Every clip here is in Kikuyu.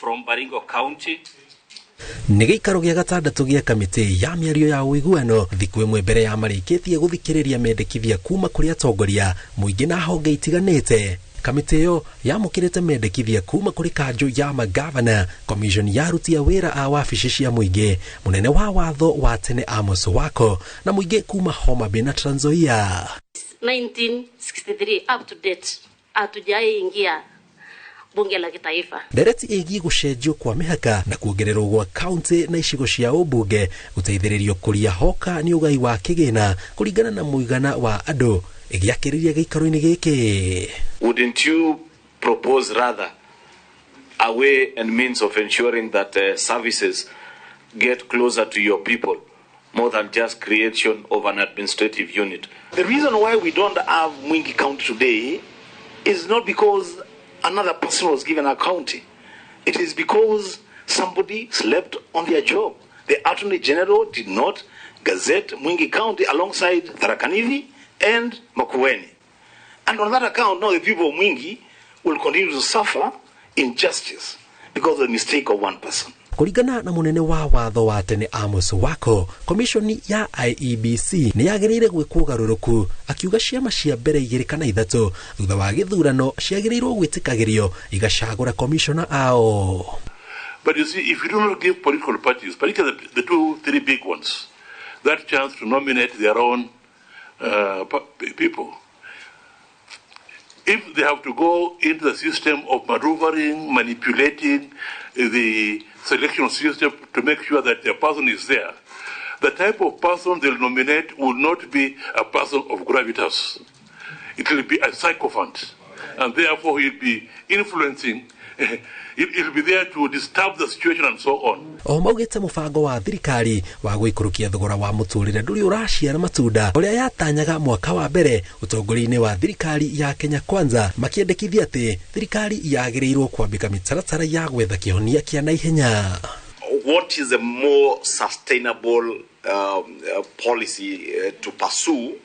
From Baringo County. Nĩ gĩikaro gĩa gatandatũ gĩa kamĩtĩ ya mĩario ya ũiguano, thikũ ĩmwe mbere ya marĩkĩtie gũthikĩrĩria mendekithia kuma kũrĩ atongoria mũingĩ na honge itiganĩte. Kamĩtĩ ĩyo yamũkĩrĩte mendekithia kuma kũrĩ kanjũ ya magavana, commission ya aruti a wĩra a wabici cia mũingĩ, mũnene wa watho wa tene Amos Wako, na mũingĩ kuma Homa Bay na Trans Nzoia. 1963 up to date hatujaingia bunge la kitaifa. Ndereti ĩgiĩ gũcenjio kwa mĩhaka na kuongererwo gwa kaunti na icigo cia ũmbunge gũteithĩrĩrio kũria hoka nĩ ũgai wa kĩgĩna kũringana na mũigana wa andũ ĩgĩakĩrĩria gĩikaro-inĩ gĩkĩ. Wouldn't you propose rather a way and means of ensuring that services get closer to your people more than just creation of an administrative unit? The reason why we don't have Mwingi County today is not because another person was given a county. It is because somebody slept on their job. The Attorney General did not gazette Mwingi County alongside Tharaka Nithi and Makueni. And on that account, now the people of Mwingi will continue to suffer injustice because of the mistake of one person. Kũringana na mũnene wa watho wa tene Amos Wako, komishoni ya IEBC nĩ yagĩrĩire gwĩkwo ũgarũrũku, akiuga ciama cia mbere igĩrĩ kana ithatũ thutha wa gĩthurano ciagĩrĩirwo gwĩtĩkagĩrio igacagũra komishona ao. But you see, if you do not give political parties, particularly the two, three big ones, that chance to nominate their own people, if they have to go into the system of maneuvering, manipulating the selection system to make sure that their person is there, the type of person they'll nominate will not be a person of gravitas. It will be a sycophant, and therefore he'll be influencing, he'll be there to disturb the situation and so on. O maugĩte mũbango wa thirikari wa gũikũrũkia thogora wa mũtũrĩre ndũrĩ ũraciara matunda ũrĩa yatanyaga mwaka wa mbere ũtongoria-inĩ wa thirikari ya Kenya Kwanza, makĩendekithia atĩ thirikari yagĩrĩirwo kwambĩka mĩtaratara ya gwetha kĩhonia kĩa naihenya. What is a more sustainable policy to pursue?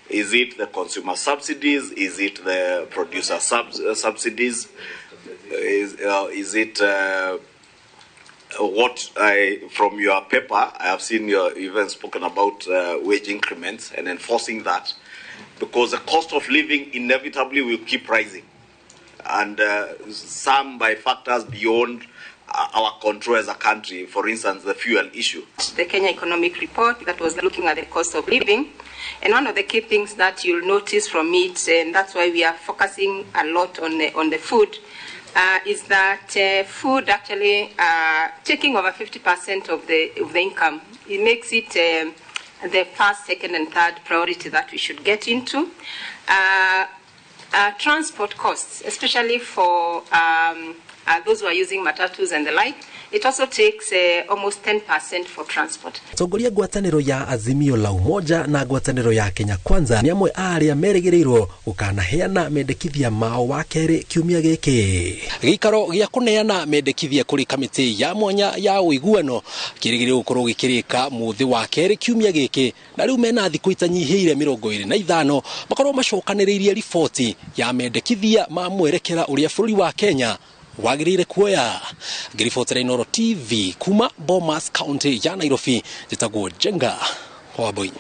Is it the consumer subsidies? Is it the producer subsidies? Is it what I, from your paper, I have seen you even spoken about wage increments and enforcing that, because the cost of living inevitably will keep rising, and some by factors beyond our control as a country, for instance, the fuel issue. The Kenya Economic Report that was looking at the cost of living, and one of the key things that you'll notice from it, and that's why we are focusing a lot on the food, is that food actually taking over 50% of the income. It makes it the first, second, and third priority that we should get into. Transport costs, especially for those who are using matatus and the like, it also takes almost 10% for transport. Atongoria ngwatanĩro ya Azimio la Umoja na ngwatanĩro ya Kenya Kwanza nĩ amwe a arĩa merĩgĩrĩirwo gũkanaheana mendekithia mao wa kerĩ kiumia gĩkĩ. Gĩikaro gĩa kũneana mendekithia kũrĩ kamĩtĩ ya mwanya ya ũiguano kĩrĩgĩrĩirwo gũkorwo gĩkĩrĩka mũthĩ wa kerĩ kiumia gĩkĩ, na rĩu mena thikũ itanyihĩire 25 makorwo macokanĩrĩirie riboti ya mendekithia ma mwerekera ũrĩa bũrũri wa Kenya wagĩrĩire kuoya. Ngĩribotera Inooro TV kuma Bomas, County ya Nairobi, njĩtagwo Njenga Wambui.